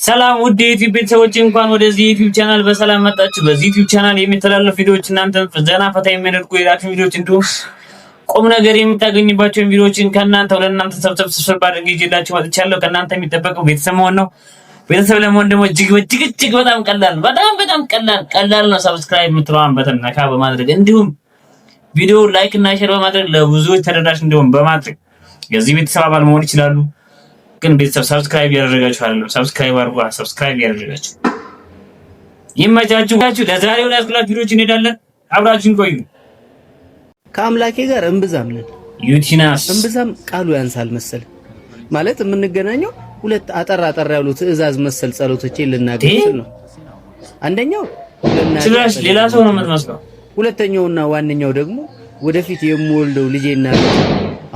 ሰላም ውድ የዩቲዩብ ቤተሰቦች፣ እንኳን ወደዚህ ዩቲዩብ ቻናል በሰላም መጣችሁ። በዚህ ዩቲዩብ ቻናል የሚተላለፉ ቪዲዮዎች እናንተን ዘና ፈታ የሚያደርጉ የ reaction ቪዲዮዎች እንዲሁም ቁም ነገር የምታገኙባቸውን ቪዲዮዎችን ከእናንተ ለእናንተ ሰብሰብ ሰብሰብ አድርጌ ይዤላችሁ መጥቻለሁ። ከእናንተ የሚጠበቀው ቤተሰብ መሆን ነው። ቤተሰብ ለመሆን ደግሞ እጅግ እጅግ እጅግ በጣም ቀላል፣ በጣም በጣም ቀላል ቀላል ነው። Subscribe የምትለዋን button ነካ በማድረግ፣ እንዲሁም ቪዲዮ like እና share በማድረግ ለብዙዎች ተደራሽ እንዲሆን በማድረግ የዚህ ቤተሰብ አባል መሆን ይችላሉ። ግን ቤተሰብ subscribe ያደረጋችሁ አይደለም፣ subscribe አድርጉ። Subscribe ያደረጋችሁ ይመቻችሁ። ለዛሬው ያስኩላችሁ ቪዲዮዎች እንሄዳለን። አብራችሁን ቆዩ። ከአምላኬ ጋር እምብዛም ነን። ዩቲናስ። እምብዛም ቃሉ ያንሳል መሰል። ማለት የምንገናኘው ሁለት አጠር አጠር ያሉ ትዕዛዝ መሰል ጸሎቶቼ ልናገር ስል ነው። አንደኛው ጭራሽ ሌላ ሰው ነው የምትመስለው። ሁለተኛውና ዋነኛው ደግሞ ወደፊት የምወልደው ልጄና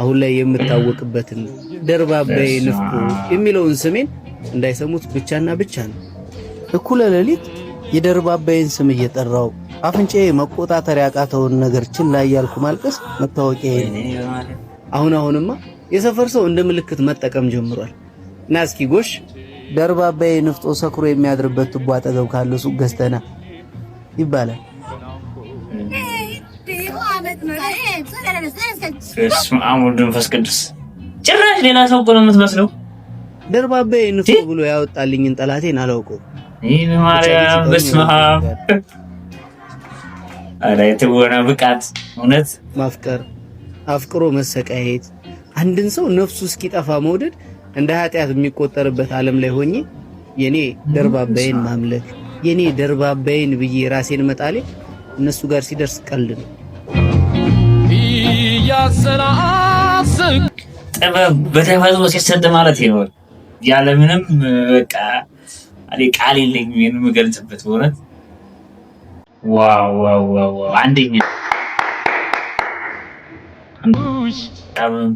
አሁን ላይ የምታወቅበትን ደርባባዬ ንፍቁ የሚለውን ስሜን እንዳይሰሙት ብቻና ብቻ ነው። እኩለ ሌሊት የደርባባዬን ስም እየጠራው አፍንጫዬ መቆጣጠር ያቃተውን ነገር ችላ እያልኩ ማልቀስ መታወቂያዬ ነው። አሁን አሁንማ የሰፈር ሰው እንደ ምልክት መጠቀም ጀምሯል። እና እስኪ ጎሽ ደርባባዬ ንፍጦ ሰክሮ የሚያድርበት ቱቦ አጠገብ ካለ ሱቅ ገዝተና ይባላል። በስመ አብ ወወልድ ወመንፈስ ቅዱስ። ጭራሽ ሌላ ሰው እኮ ነው የምትመስለው። ደርባባዬ ንፍጦ ብሎ ያወጣልኝን ጠላቴን አላውቀውም። ይህ ማርያም፣ በስመ አብ! ኧረ የትወና ብቃት እውነት። ማፍቀር፣ አፍቅሮ መሰቃየት፣ አንድን ሰው ነፍሱ እስኪጠፋ መውደድ እንደ ኃጢአት የሚቆጠርበት ዓለም ላይ ሆኜ የኔ ደርባባዬን ማምለክ፣ የኔ ደርባባዬን ብዬ ራሴን መጣሌ እነሱ ጋር ሲደርስ ቀልድ ነው። ጥበብ በተፈጥሮ ሲሰጥ ማለት ይሆን ያለምንም በቃ እኔ ቃል የለኝም የምገልጽበት በእውነት። Wow, wow, wow! አንደኛ፣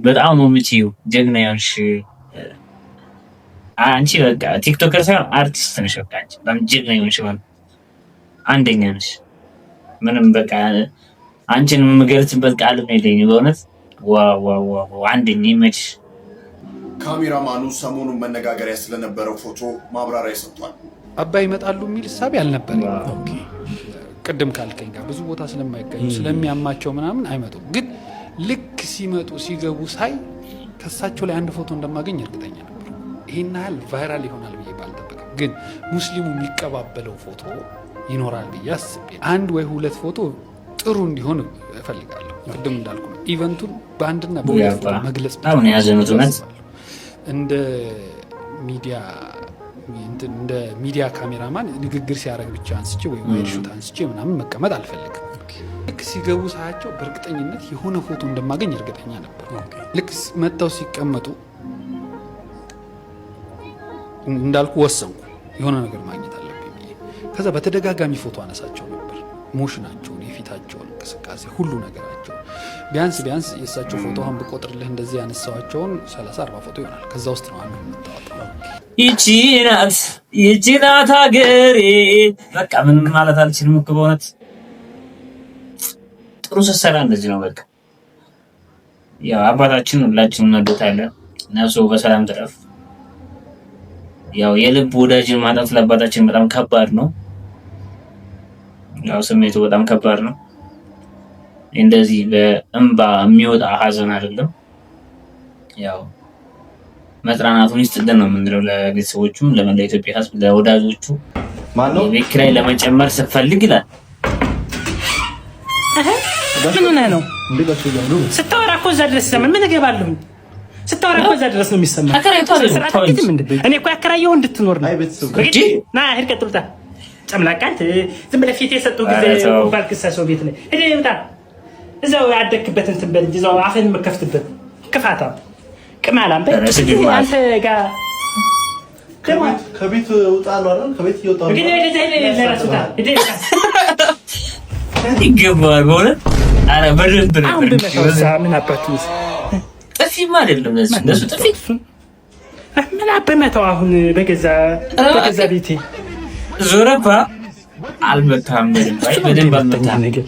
በጣም ነው የምችይው። ጀግና ያልሽ አንቺ በቃ TikToker ሳይሆን አርቲስት ነሽ። በቃ አንቺ በጣም ጀግና የሆንሽ ማለት አንደኛ ነሽ። ምንም በቃ አንቺን የምገልጽበት ቃል የለኝም በእውነት። Wow, wow, wow! አንደኛ፣ ይመችሽ። ካሜራማኑ ሰሞኑን መነጋገሪያ ስለነበረው ፎቶ ማብራሪያ ሰጥቷል። አባይ ይመጣሉ የሚል እሳቤ አልነበረኝ። ቅድም ካልከኝ ጋር ብዙ ቦታ ስለማይገኙ፣ ስለሚያማቸው ምናምን አይመጡም። ግን ልክ ሲመጡ፣ ሲገቡ ሳይ ከሳቸው ላይ አንድ ፎቶ እንደማገኝ እርግጠኛ ነበር። ይሄን ያህል viral ይሆናል ብዬ ባልጠበቅም ግን ሙስሊሙ የሚቀባበለው ፎቶ ይኖራል ብዬ አስቤ አንድ ወይ ሁለት ፎቶ ጥሩ እንዲሆን እፈልጋለሁ። ቅድም እንዳልኩ ነው፣ event ኡን በአንድና በሁለት ፎቶ መግለጽ በጣም ነው ያዘኑት እውነት። እንደ ሚዲያ ካሜራማን ንግግር ሲያደርግ ብቻ አንስቼ ወይ wide shot አንስቼ ምናምን መቀመጥ አልፈልግም። ልክ ሲገቡ ሳያቸው በእርግጠኝነት የሆነ ፎቶ እንደማገኝ እርግጠኛ ነበር። ልክ መጥተው ሲቀመጡ እንዳልኩ ወሰንኩ፣ የሆነ ነገር ማግኘት አለብኝ ብዬ። ከዛ በተደጋጋሚ ፎቶ አነሳቸው ነበር። Motion ኣቸውን፣ የፊታቸውን እንቅስቃሴ፣ ሁሉ ነገራቸውን። ቢያንስ ቢያንስ የእሳቸው ፎቶ አሁን ብቆጥርልህ እንደዚህ ያነሳዋቸውን 30 40 ፎቶ ይሆናል። ከዛ ውስጥ ነው አንዱ የምታወጣው። ይቺ ናት፣ ይቺ ናት ሀገሬ። በቃ ምንም ማለት አልችልም እኮ በእውነት። ጥሩ ስትሰራ እንደዚህ ነው። በቃ ያው አባታችን ሁላችንም እንወደታለን። ነፍሱ በሰላም ትረፍ። ያው የልብ ወዳጅን ማጣት ለአባታችን በጣም ከባድ ነው። ያው ስሜቱ በጣም ከባድ ነው። እንደዚህ በእንባ የሚወጣ ሀዘን አይደለም። ያው መጽናናቱን ይስጥልን ነው የምንለው ለቤተሰቦቹም፣ ለመላ ኢትዮጵያ ሕዝብ፣ ለወዳጆቹ። ማነው? የቤት ኪራይ ለመጨመር ስትፈልግ ይላል። ምን ሆነህ ነው? ስታወራ እኮ እዛ ድረስ ይሰማል። ምን እገባለሁኝ? ስታወራ እኮ እዛ ድረስ ነው የሚሰማው። ተከራይቶ አይደለም፣ ስርዓት አትይዝም እንዴ? እኔ እኮ ያከራየሁ እንድትኖር ነው። አይ ቤተሰብ እንጂ። ና ሂድ፣ ቀጥል፣ ውጣ። ጨምላቃ አንተ ዝም ብለህ ፊት የሰጡ ጊዜ ኧረ ተው። ባልክሳ ሰው ቤት ላይ ሂድ፣ ውጣ። እዛው ያደግክበት እንትን በል እንጂ እዛው አፍህን የምከፍትበት ክፋታ ቅማላም በል። ኧረ ስድብ ማለት። አንተ ጋር ደግሞ ከቤት ውጣ ነው አይደል? ከቤት እየወጣ ነው። ግን ለራስህ ውጣ። ሂድ፣ ውጣ። ይገባዋል በእውነት። ኧረ በደንብ አሁን ነበር። ብመታው እዛ ምን አባቱ ይዝ ጥፊም አይደለም ለሱ፣ ለሱ ጥፊ። ምን አበመተው አሁን በገዛ ቤቴ። ዞረባ አልመታም። በደንብ፣ አይ በደንብ አልመታም። ነገር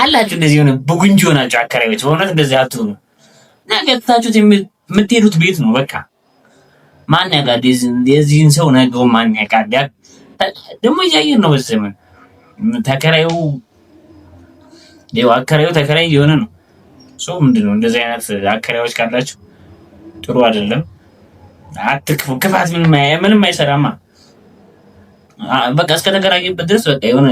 አላችሁ እንደዚህ የሆነ ቡጉንጆ ናቸው አከራዮች። በእውነት እንደዚህ አትሁኑ። ነገ ትታችሁት የምትሄዱት ቤት ነው። በቃ ማን ያውቃል? የዚህን ሰው ነገው ማን ያውቃል? ደግሞ እያየን ነው። በዚህ ዘመን ተከራዩ ይኸው አከራዩ ተከራይ እየሆነ ነው። So ምንድን ነው እንደዚህ አይነት አከራዮች ካላችሁ ጥሩ አይደለም። አትክፉ። ክፋት ምንም አይሰራማ። በቃ እስከተከራየበት ድረስ በቃ የሆነ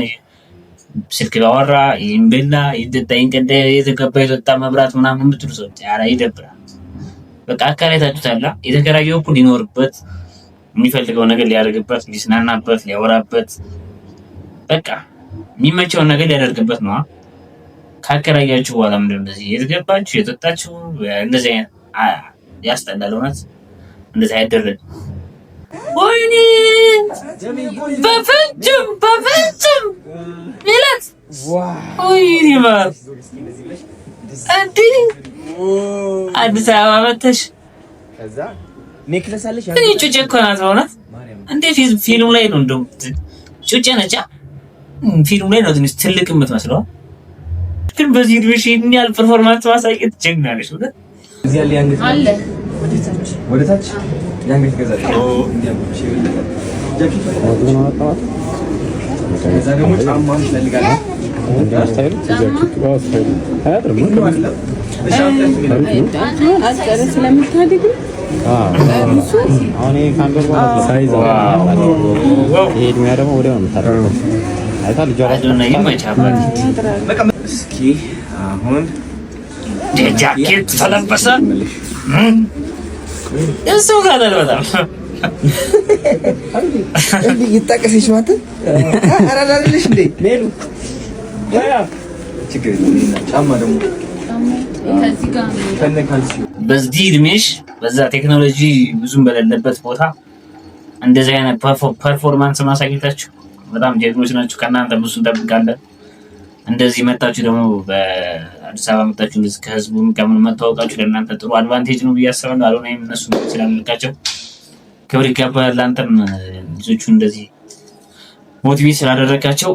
ስልክ ባወራ ይበላ ይጠጣ ይንቀዳ የተገባ የጠጣ መብራት ምናምን የምትሉ ሰዎች ኧረ ይደብራል። በቃ አከራይታችሁታል። የተከራየው እኮ ሊኖርበት፣ የሚፈልገው ነገር ሊያደርግበት፣ ሊዝናናበት፣ ሊያወራበት፣ በቃ የሚመቸውን ነገር ሊያደርግበት ነው። ካከራያችሁ በኋላ ምንድን ነው እንደዚህ የተገባችሁ የጠጣችሁ እንደዚህ አይነት ያስጠላል። እውነት እንደዚህ አይደረግም። ወይኔ በፍጹም በፍጹም ሜላት፣ ወይኔ ማር እንዴ፣ አዲስ አበባ መተሽ እኔ ጩጬ እኮ ናት በእውነት። እንዴ ፊልሙ ላይ ነው እንደውም ጩጬ ነቻ፣ ፊልሙ ላይ ነው ትንሽ ትልቅ የምትመስለው፣ ግን በዚህ እድሜሽ ይህን ያህል performance ማሳየት ጀግና ነሽ እውነት። ወደ ታች የአንገት ይገዛል። ከዛ ደግሞ ጫማ እንፈልጋለን። ስለምታድግ እስኪ አሁን ጃኬት ተለበሰ እሱ ጋር በጣም ይጣቀስሽ ማለት አራዳልሽ እንዴ ሜሉ ችግር የለም። ጫማ ደግሞ በዚህ እድሜሽ በዛ ቴክኖሎጂ ብዙም በሌለበት ቦታ እንደዚህ አይነት performance ማሳየታችሁ በጣም ጀግኖች ናችሁ። ከእናንተ ብዙ እንጠብቃለን። እንደዚህ መጣችሁ ደግሞ በአዲስ አበባ መጣችሁ እንደዚህ ከህዝቡ ከምን መታወቃችሁ ለእናንተ ጥሩ advantage ነው ብዬ አስባለሁ። አዶናይም እነሱ ስላልቃቸው ክብር ይገባል። ለአንተም ልጆቹ እንደዚህ motivate ስላደረጋቸው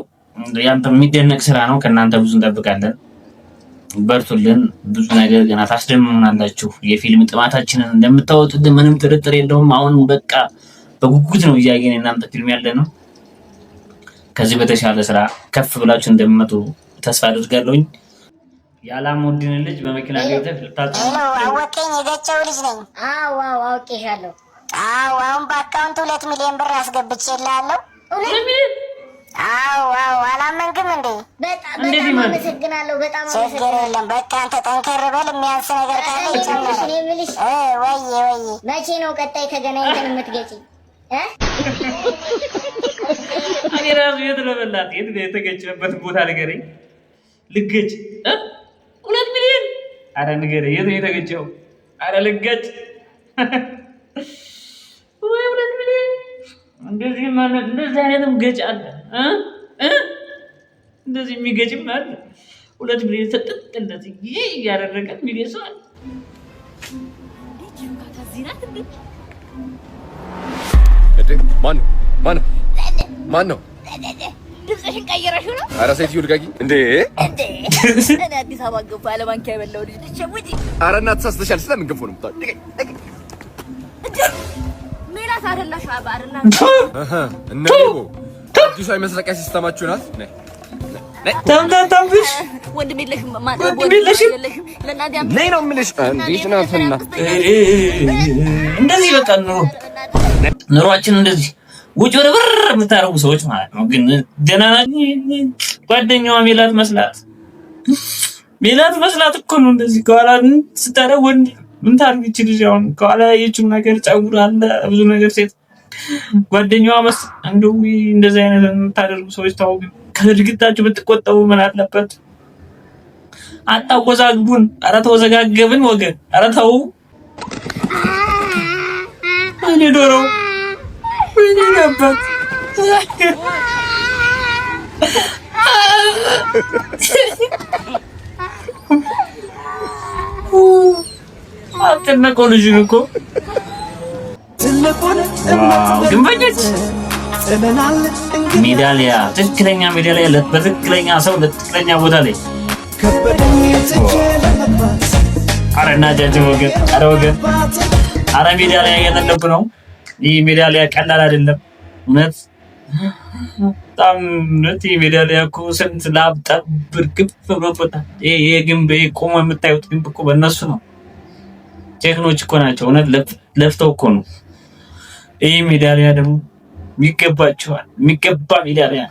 ያንተ የሚደነቅ ስራ ነው። ከእናንተ ብዙ እንጠብቃለን። በርቱልን። ብዙ ነገር ገና ታስደምሙናላችሁ። የፊልም ጥማታችንን እንደምታወጡልን ምንም ጥርጥር የለውም። አሁን በቃ በጉጉት ነው እያየን የእናንተ ፊልም ያለ ነው። ከዚህ በተሻለ ስራ ከፍ ብላችሁ እንደምመጡ ተስፋ አድርጋለሁኝ። የአላሙዲን ልጅ በመኪና ገብተህ ልታጽ Hello፣ አወቀኝ። የገጨው ልጅ ነኝ። አዎ አዎ፣ አውቄሻለሁ። አዎ፣ አሁን በ account 2 ሚሊዮን ብር አስገብቼልሃለሁ። አዎ አዎ፣ አላመንክም እንዴ? በጣም እንዴት በጣም ይመን? አመሰግናለሁ። በጣም ችግር አመሰግናለሁ። የለም። በቃ አንተ ጠንከር በል። የሚያንስ ነገር ካለ ይጨመራል። እኔ የምልሽ ወዬ ወዬ፣ መቼ ነው ቀጣይ ተገናኝተን የምትገጪኝ? እ? እኔ ራሱ የት ለበላት የት የተገጨበት ቦታ ንገረኝ። ልገጭ እ 2 ሚሊዮን፣ አረ ንገረኝ፣ የት ነው የተገጨው? አረ ልገጭ ወይ 2 ሚሊዮን። እንደዚህ ማለት እንደዚህ አይነትም ገጭ አለ እ እ እንደዚህ የሚገጭም አለ። 2 ሚሊዮን ሰጥጥ እንደዚህ ይህ እያደረገ የሚገጭ ሰው አለ። ማን ነው? ማን ነው? ማን ነው? ድምፅሽን ቀይረሽው ነው ኧረ ሴትዮ ልቀቂ እንዴ! እንዴ? እኔ አዲስ አበባ ገንፎ ያለ ማንኪያ የበላው ልጅ ነኝ። ውጪ! ኧረ እናት ተሳስተሻል። ስለምን ገንፎ ነው የምታወሪው? ልቀቂ! ሜላት አይደላሽ አባርና እነ ሌቦ አዲሷ የመስረቂያ system ኣችሁ ናት። ነይ ነይ ተምታታብሽ። ወንድም የለሽም፣ ወንድም የለሽም? የለሽም። ለእናቴ ነይ ነው የምልሽ። እንዴት ናትና እንደዚህ በቃ ኑሮ ኑሯችን እንደዚህ ውጭ ወደ ብር የምታደርጉ ሰዎች ማለት ነው። ግን ደህና ናት። ጓደኛዋ ሜላት መስላት ሜላት መስላት እኮ ነው። እንደዚህ ከኋላ ስታደርግ ወንድ ምን ታርግ ይችል? አሁን ከኋላ ያየችው ነገር ጸጉር አለ ብዙ ነገር ሴት ጓደኛዋ መስ እንደው እንደዚህ አይነት የምታደርጉ ሰዎች ታው፣ ከድርጊታችሁ ብትቆጠቡ ምን አለበት? አታወዛግቡን። ኧረ ተወዘጋገብን ወገን። ኧረ ተው። እኔ ዶሮ ወይኔ ነበር። አስጨነቀው ልጁን እኮ። Wow ግንበኞች፣ ሜዳሊያ፣ ትክክለኛ ሜዳሊያ በትክክለኛ ሰው ለትክክለኛ ቦታ ላይ። አረ እናጃጅም ወገን፣ አረ ወገን፣ አረ ሜዳሊያ እያጠለቁ ነው። ይህ ሜዳሊያ ቀላል አይደለም። እውነት በጣም እውነት ይህ ሜዳሊያ እኮ ስንት ላብ ጠብ እርግፍ ብሎበታል። ይህ ግንብ፣ ይህ ቆሞ የምታዩት ግንብ እኮ በእነሱ ነው። ጀግኖች እኮ ናቸው። እውነት ለፍተው እኮ ነው። ይህ ሜዳሊያ ደግሞ ይገባቸዋል። የሚገባ ሜዳሊያ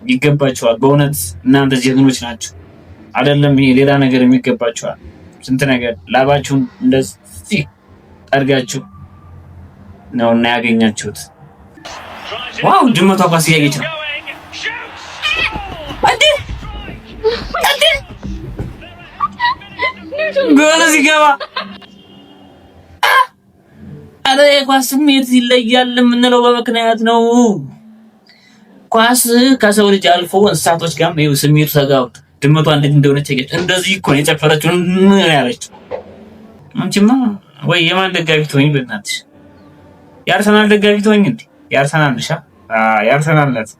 ይገባቸዋል። በእውነት እናንተ ጀግኖች ናቸው። አይደለም ይሄ ሌላ ነገር የሚገባቸዋል። ስንት ነገር ላባችሁን እንደዚህ ጠርጋችሁ ነው እና ያገኛችሁት። Wow፣ ድመቷ ኳስ እያየች ነው። እንዴ እንዴ፣ ጎል ሲገባ አረ የኳስ ስሜት ይለያል የምንለው በምክንያት ነው። ኳስ ከሰው ልጅ አልፎ እንስሳቶች ጋርም ይኸው ስሜቱ ተጋብቶ ድመቷ እንዴት እንደሆነች እንደዚህ እኮ ነው የጨፈረችው ያለችው። አንቺማ ወይ የማን ደጋፊ ትሆኝ? በእናትሽ የአርሰናል ደጋፊ ትሆኝ እንዴ? የአርሰናል ነሽ? የአርሰናል ናት።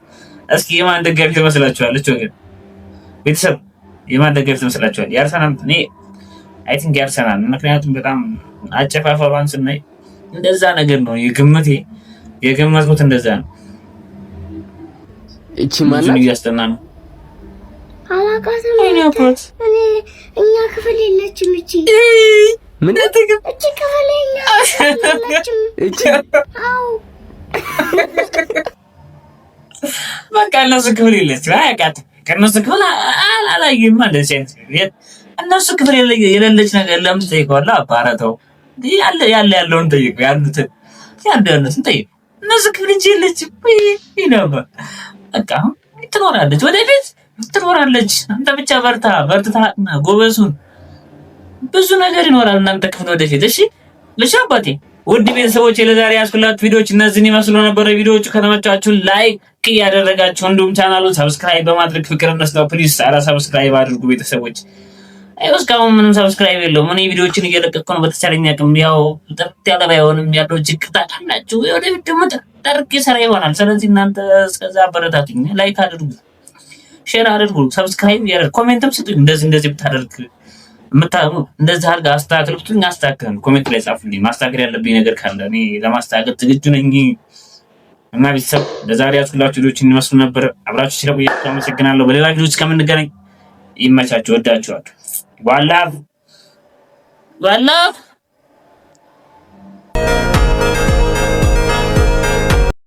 እስኪ የማን ደጋፊ ትመስላችኋለች? ወገን ቤተሰብ የማን ደጋፊ ትመስላችኋል? የአርሰናል፣ እኔ I think የአርሰናል። ምክንያቱም በጣም አጨፋፈሯን ስናይ እንደዛ ነገር ነው የግምቴ፣ የገመትኩት እንደዛ ነው። እቺ ማናት? እያስጠና ነው። አላውቃትም። እኔ እኛ ክፍል የለችም። እቺ ምን? እቺ ክፍል እኛ የለችም። እቺ? አዎ። በቃ እነሱ ክፍል የለችም፣ አያውቃትም። ከእነሱ ክፍል አላየህም። እንደዚህ አይነት እነሱ ክፍል የሌለች ነገር ለምን ትጠይቀዋለህ? አባረተው ያለ ያለ ያለውን ጠይቀው፣ ያሉትን ያሉ ያሉትን ጠይቀው። እነሱ ክፍል እንጂ የለችም ነበር። በቃ ትኖራለች፣ ወደፊት ትኖራለች። አንተ ብቻ በርታ፣ በርትታ ጎበዙን ብዙ ነገር ይኖራል እናንተ ክፍል ወደፊት። እሺ እሺ አባቴ። ውድ ቤተሰቦች ለዛሬ ያስኩላችሁ ቪዲዮዎች እነዚህን ይመስሉ ነበረ። ቪዲዮዎቹ ከተመቻችሁ like እያደረጋችሁ እንዲሁም ቻናሉን subscribe በማድረግ ፍቅር እንስጠው please። ኧረ subscribe አድርጉ ቤተሰቦች። አይ እስካሁን ምንም subscribe የለውም። እኔ ቪዲዮዎችን እየለቀቅኩ ነው በተቻለኝ አቅም። ያው ጥርት ያለ ባይሆንም ያለው ችግር ታውቃላችሁ። ወደፊት ደግሞ ጠርቅ ስራ ይሆናል። ስለዚህ እናንተ እስከዛ አበረታቱኝ፣ like አድርጉ፣ share አድርጉ፣ subscribe ያደርጉ፣ comment ም ስጡኝ። እንደዚህ እንደዚህ ብታደርግ እንደዚህ አድርገህ አስተካክል ብትሉኝ አስተካክላለሁ። Comment ላይ ጻፉልኝ። ማስተካከል ያለብኝ ነገር ካለ እኔ ለማስተካከል ዝግጁ ነኝ። እና ቤተሰብ ለዛሬ ያዝኩላችሁ ቪዲዮዎች ይመስሉ ነበር። አብራችሁ ስለቆያችሁ አመሰግናለሁ። በሌላ ቪዲዮዎች እስከምንገናኝ ይመቻችሁ። ወዳችኋለሁ። One love, one love.